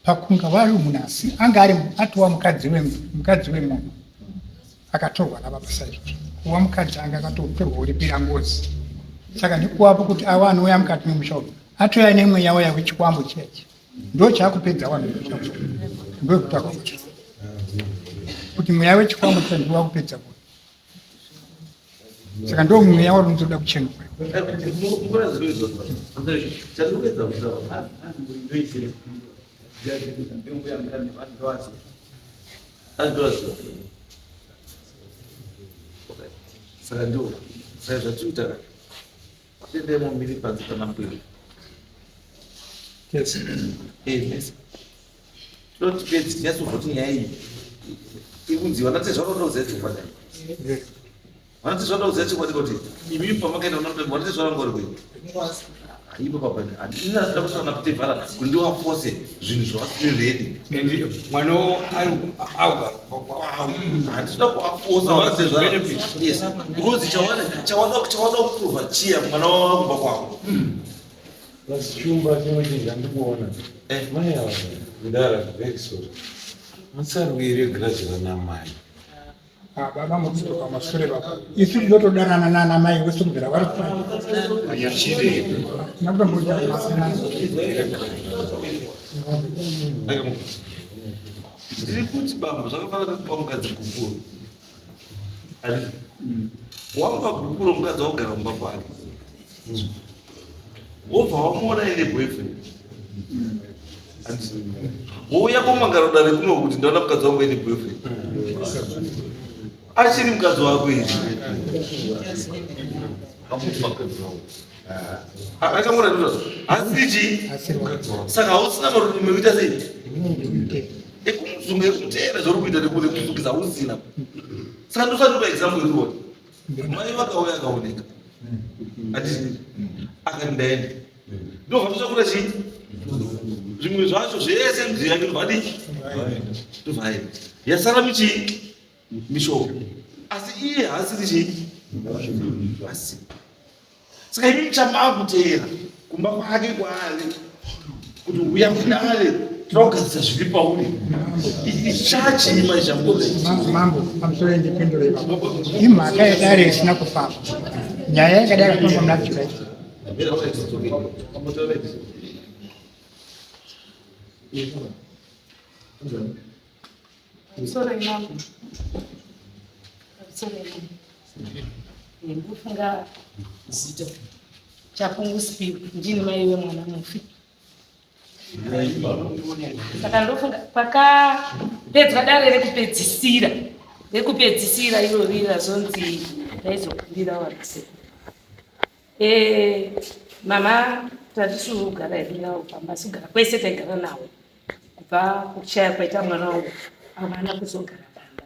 pakunga vari munhu asi anga ari atova mukadzi wemunhu akatorwa nababa saizvozvo kuva mukadzi anga akatotorwa kuripira ngozi saka ndikuwapo kuti ava anouya mukati memusha uyu atouya nemweya waya wechikwambo chiyachi ndo chaakupedza vanhu vemusha uyu ndokutaura kwacho kuti mweya wechikwambo chiya ndiwo wakupedza munhu saka ndo mweya wari unotoda kuchenurwa. Chandikuedza kutaura andinoziva. Saka ndo saka zvatikuita ka tendai mumiri panze pana mbuya. Yes. Mese tinoti pedzi tinyatsozwa kuti nyaya iyi ikunziwa natezvanoda kuziva chokwadi. Vanatezvara kuziva chokwadi kuti imi pamakaenda vanatezvara vanga vari kwei? Ipo papa handina asida kusana kutevhara kuti ndiwafose zvinhu zvavasiri ready. Mwana agara handisida kuafosa vanatezvara. Yes, because chawana chawana chawana kuprova chiya mwana wava kumba kwavo. Plus chumba chimwe chinhu chandikuona mai ava kudara very sorry musarwire grudge rana mai. Ah, baba mukudzoka masure baba isu tinotodanana nana mai wese kubvira vari Ndiri kuti bambo zvakafanana nekupa mukadzi gupuro. Wamupa gupuro mukadzi wagara mumba kwake. Wobva wamuona ine boyfriend. Wouya komangaro dare kuno kuti ndaona mukadzi wangu ine boyfriend. Achiri mukadzi wako here? Achamona ndizvo. Asi chii? Saka hausina marume ekuita sei? Ekumusunga ekuteera zvauri kuita nekumusungisa hausina. Saka ndosati pa example yekuona. Mai vakauya akaoneka. Ati akati ndaenda. Ndobva totakura chii? Zvimwe zvacho zvese nziyo yake ndobva adii? Ndobva aenda. Yasara michii? Mishonga. Asi iye haasiri chii? Asi. Saka imi muchamakuteera kumba kwake kwaari kuti uya kudare tinogadzisa zviri pauri. Ichachi mai Mambo, pamusoro ndipindure ipapo. Imhaka yedare isina kufamba. Nyaya yakadai yakafamba muna July. Sorry, mambo. Sorry, mambo. Ndinofunga zita. Chapungu Sipiwe, ndini mai wemwana mufi. Saka ndofunga pakapedzwa dare rekupedzisira rekupedzisira irori razonzi ndaizokumbira warisekuru. Eh, mama tatisugara hedu navo pamba sigara kwese taigara navo kubva kushaya kwaita mwana wangu havana kuzogara pamba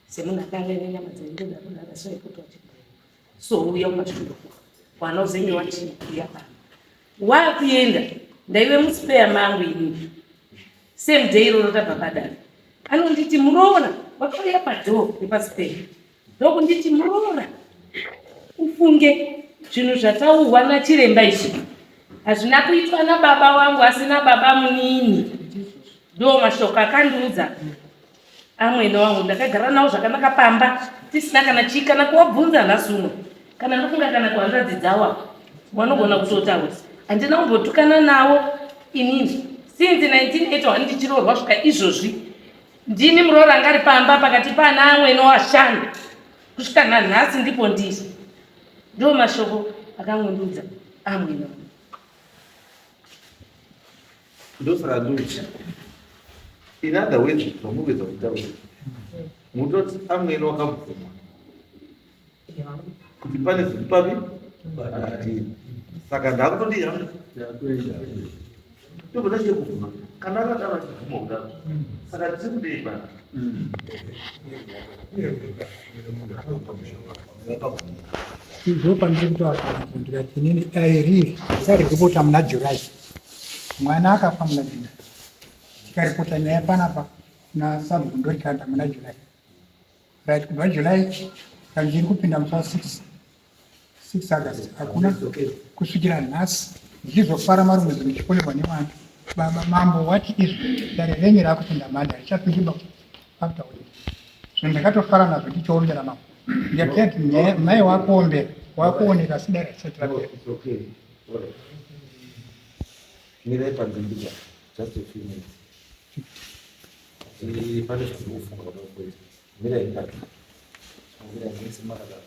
semunhu akanga ine nyama dzaingodaro so aipota so uya kumashure wana uzenge wachiuya pamba wakuenda ndaive muspeya mangu inini same day iroro tabva padare anonditi muroora wakauya padhoo nepaspeya ndokunditi muroora ufunge zvinhu zvatauhwa nachiremba izvi hazvina kuitwa nababa wangu asi nababa munini ndo mashoko akandiudza amwene wangu. Ndakagara nawo zvakanaka pamba tisina kana chii kana kuwabvunza nhasi uno kana ndofunga kana kuhanzvadzi dzawo wanogona kutotaura handina kumbotukana nawo inini since 1981 ndichiroorwa svika izvozvi ndini muroora anga ari pamba pakati pana amwene washanu kusvika nanhasi ndipo ndiri ndo mashoko akangondiudza amwene wangu. Ndosaka ndoti in other words zvamurikuedza kutaura mutoti amwene wakabvuma kuti pane zviri papi pakati saka ndakutodii hangu ndobva ndachide kubvuma kana akadaro achibvuma kudaro saka tiri kudei pana Izvo pandiri kutaura ndikati inini dare riri tisaripota muna July. Mwana akafa muna July. Tikaripota nyaya panapa kuna sabhuku ndorikanda muna July. Right, kubva July kanzi iri kupinda musi wa 6 6 August hakuna kusvikira nhasi ndichizofara marumwe ndichifonerwa nemwana baba mambo wati izvi dare renyu rakupinda manda richapinda after week zvinhu ndakatofara nazvo ndichiombera mambo ndikati mai wakuombera wakuoneka asi dare risati rapera. Mirai panze mbija just a few minutes. Pane zvandiri kufunga kuda kuita. Mirai panze. Mirai mwese makadaro.